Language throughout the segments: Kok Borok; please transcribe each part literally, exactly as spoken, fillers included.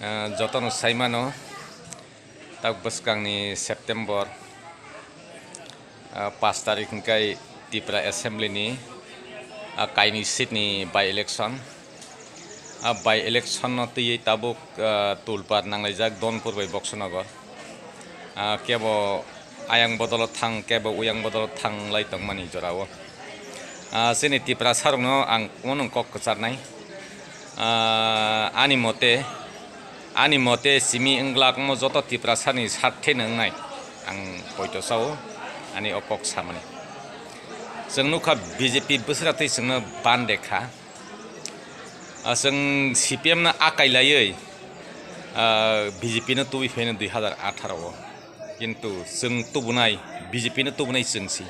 Ah, jotono saimano, tak bwskangni September, ah, paanch tarik hwnkhe Tipra Assembly ni, ah, kainwi seat ni by election. Ah, by election no twiwi tabuk, ah, tulpar nanglaijak Donpur bai Boksonogor. Ah, kebo ayang bodolo thang, kebo uyang bodolo thanglai tongmani jorao. Ah, chini Tiprasarokno ang omo nwng kok kwcharnai. Ah, ani mote, ani mote simi wngla omo joto Tiprasani sarthe no wngnai ang poito sao, ani o kok samani. Chwng nukha B J P bwswra twi chwngno bande kha. Ah, chwng C P M no akai laiwi, ah, B J P no tubui phaino dui hazar atharo o. Kintu chwng tubunai, B J P no tubunai chwng si.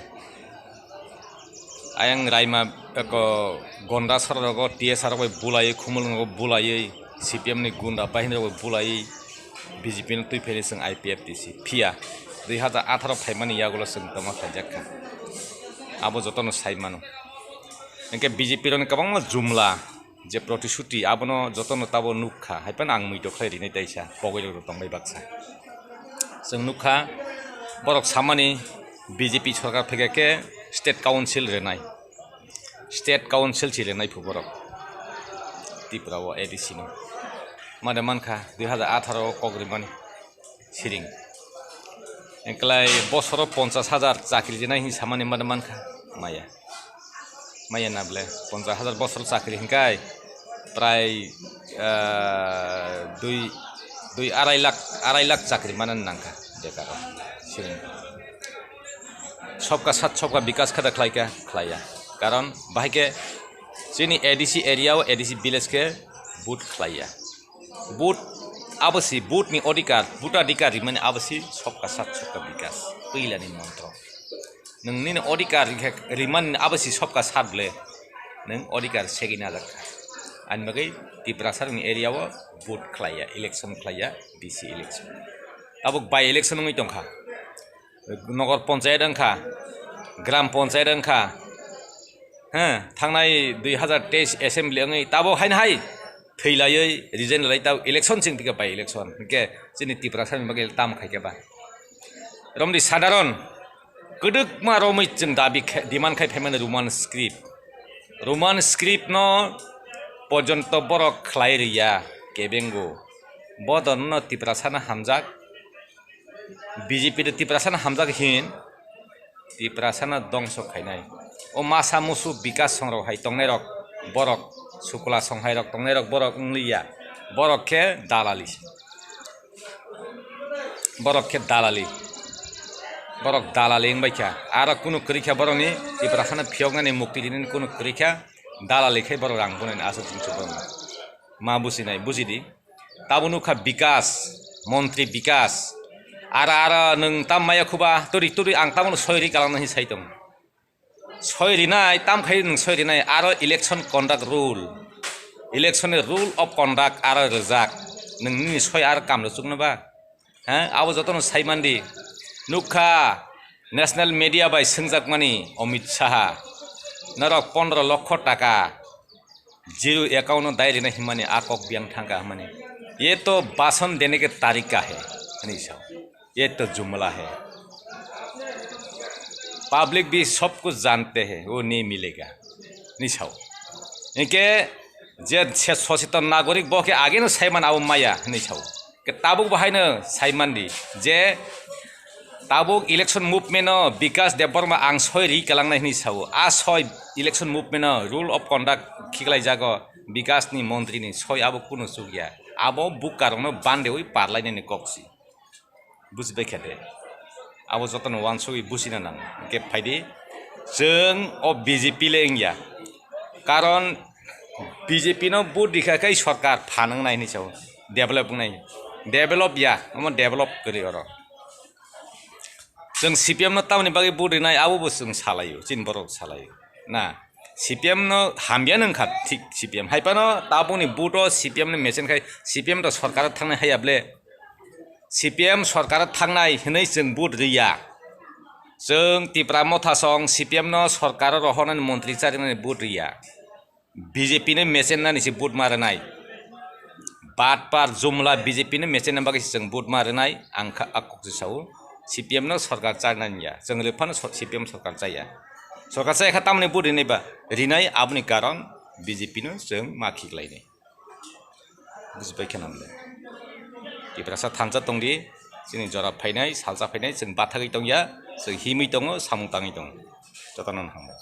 Ayang raima eko gonda sara rogo T S R rok bai bulaiwi, khumulwngo bulaiwi, C P M ni gunda bahini rok bai bulaiwi, B J P no twi phaino chwng I P F T C. Phiya, dui hazar atharo phaimani yagulo chwng tongma phaijak kha. Abo jotono sai mano. Hwnkhe B J P rokni kwbangma jumla je protishuti abono jotono tabo nukha, haiphano ang muitok khlai rinai taisa, pogwi rok tongbai baksa. Chwng nukha, borok samani B J P sorkar phaikha khe state council rinai, state council si rinai phu borok Tripura o A D C no. Mane mankha dui hazar atharo o kok rimani siring. Eklai bosoro ponchas hajar chakri rinai hin samani mane mankha maya. Maya na ble ponchas hajar bosor chakri hinkai prai, ah, dui, dui arai lakh, arai lakh chakri mana nangkha bekar o siring. Sobka sat sobka bikas khada khlaika khlaiya. Karon bahai khe chini A D C area o A D C village khe vote khlaiya. Vote abo si vote ni odhikar, vote adhikar rimani abo si sobka sat sobka bikas, puila ni montro. Nwng nini odhikar rikha, rimani abo si sobka sat ble, nwng odhikar segwi najak kha. Ani bagwi Tiprasa ni area o vote khlaiya, election khlaiya, D C election. Tabuk by election wngwi tongkha. Nogor ponchayat wngkha, gram ponchayat wngkha, he, thangnai dui hazar teis assembly wngwi tabuk haino hai thwilaiyoi resign lai tabuk election chwng thikhe by election hinkhe chini Tiprasa ni bagwi tam khaikhe ba. Romdi sadharon kwdwkma romwi chwng dabi khe, demand khai phaimani Roman script. Roman script no porjonto borok khlai rwya kebengo. Bo dono Tiprasa no hamjak. B J P de Tiprasa no hamjak hin, Tiprasa no dongso khainai. O masa musu bikas songrok hai tongnai rok, borok sukula song hai rok tongnai rok, borok wngliya, borok khe dalali, borok khe dalali, borok dalali wngbai kha. Aro kunu kwrwi kha borokni Tiprasa no phiyoknani mukti rinani kunu kwrwi kha, dalali khai borok rang bunani aswk chwng borokno ma bujinai bujidi. Tabuk nukha bikas, montri bikas. Ara ara nwng tam maya khuba, turi turi ang tamono soi ri kalang nang sai tong. Soi rinai, tam khai nwng soi rinai, aro election conduct rule. Election ni rule of conduct aro rwjak. Nwng nini soi aro kam rwchukno ba? Ha? Abo jotono sai mandi. Nukha national media bai swngjakmani Amit Saha. Norok pondro lokho taka. Zero account no dai rina himani a kok biang thangka himani. Ye to bason dene ke tarika hai, hani sao. Ye to jumla hai. Public bhi sab kuch jante hai, wo nahi milega. Ni sao. Inke je se soseton nagorik bo ke age no saiman abo maya, ni sao. Ke tabuk bo haino saimandi je tabuk election movement o Bikas Debbarma ang soi ri kalangnai hwnwi sao. A soi election movement o rule of conduct khiklai jago Bikas ni montri ni soi abo kunu chukya. Abo bukarokno bandewi parlainani kok si. Bujibai khe de. Abo jotono wansugwi bujina nango. Hwnkhe phaidi chwng o B J P le wngya. Karon B J P no vote rikha khe sorkar phan wngnai hwnwi sao. Develop wngnai. Develop ya, omo develop kwrwi oro. Chwng C P M no tamoni bagwi vote rinai, abo bo chwng salaio, chini borok salaio. Na, C P M no hamya nang kha, thik C P M. Hai phano tabukni vote o C P M ni mesen khai C P M to sorkar o thangnai haiya ble. C P M sorkar o thangnai hwnwi chwng vote riya. Chwng Tipra Motha song C P M no sorkar o rohornani montri charinani vote riya. B J P ni mesen nani se vote ma rwnai. Patpar jumla B J P no mechena bagwi se chwng vote ma rwnai, ang kha a kok se sao. C P M no sorkar chanani ya, chwng rwphano so-, C P M sorkar chaya. Sorkar chaya kha tamoni vote rinai ba, rinai aboni karon B J P no chwng ma khiklainai. Bujibai khe nang le. Tiprasa thansa tongdi, chini jora phainai, salsa phainai, chwng bathagwi tongya, chwng himwi tongo, samung tangwi tongo. Jotono hambai.